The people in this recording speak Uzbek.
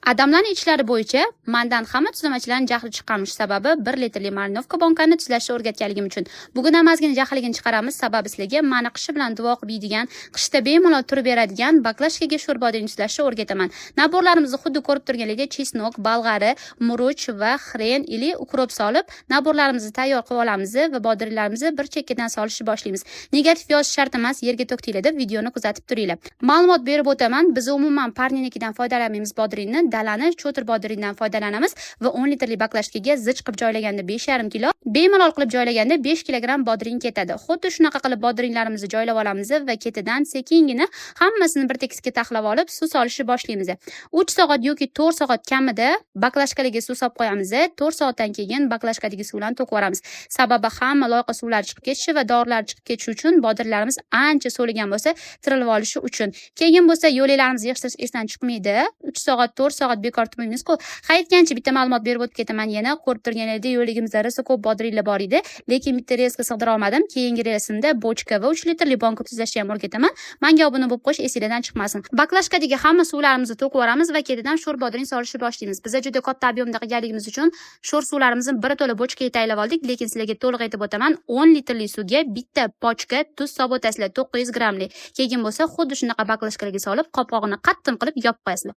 Adamlarni ichlari bo'yicha mandan hamma tuzlamachilarni jahli chiqqanmish. Sababi 1 litrli маринованный bonkani tuzlashni o'rgatganligim uchun. Bugun ham ozgina jahligini chiqaramiz. Sababi sizlarga mani qishi bilan duo qilib yeydigan, qishda bemalol turib beradigan баклажка ga sho'r bodring tuzlashni o'rgataman. Набор larimizni xuddi ko'rib turganlaridek чеснок, bolg'ari, murch va хрен или укроп solib, набор larimizni tayyor qilib olamiz va bodringlarimizni bir chekkadan solishni boshlaymiz. Negativ yozish shart emas, yerga to'kdinglar deb videoni kuzatib turinglar. Ma'lumot berib o'taman, biz umuman парни nikidan foydalanmaymiz bodringni, dalani cho'tir bodringdan foydalanamiz va 10 litrli баклажка ga zich qilib joylaganda 5,5 kilo, bemalol qilib joylaganda 5 kilogramm bodring ketadi. Xuddi shunaqa qilib bodringlarimizni joylab olamiz va ketidan sekingina hammasini bir tekisga taxlab olib, suv solishni boshlaymiz. 3 soat yoki 4 soat kamida баклажка larga suv solib qo'yamiz. 4 soatdan keyin баклажка dagi suvlarni to'kib yuboramiz. Sababi hamma loyqa suvlar chiqib ketishi va dorilar chiqib ketishi uchun bodringlarimiz ancha so'ligan bo'lsa, tirilib olishi uchun. Keyin bo'lsa yo'laklarimizni yig'ishtirish esdan chiqmaydi. 3 soat, 4 soat bekor turmaymiz-ku. Ha, aytgancha bitta ma'lumot berib o'tib ketaman yana. Ko'rib turganingizdek yo'ligimizda rosa ko'p bodringlar bor edi, lekin bitta relsga sig'dira olmadim. Keyingi relsimda bochka va 3 litrli bonka tuzlashni ham o'rgataman. Manga obuna bo'lib qo'yish esinglardan chiqmasin. Баклажка dagi hamma suvlarimizni to'kib yuboramiz va ketidan sho'r bodring solishni boshlaymiz. Biza juda katta объем da qilganligimiz uchun sho'r suvlarimizni bir to'la bochkaga tayyorlab oldik, lekin sizlarga to'liq aytib o'taman. 10 litrli suvga bitta pochka tuz solib o'tasizlar, 900 grammli. Keyin bo'lsa xuddi shunaqa баклажка larga solib, qopqog'ini qattiq qilib yopib qo'yasizlar.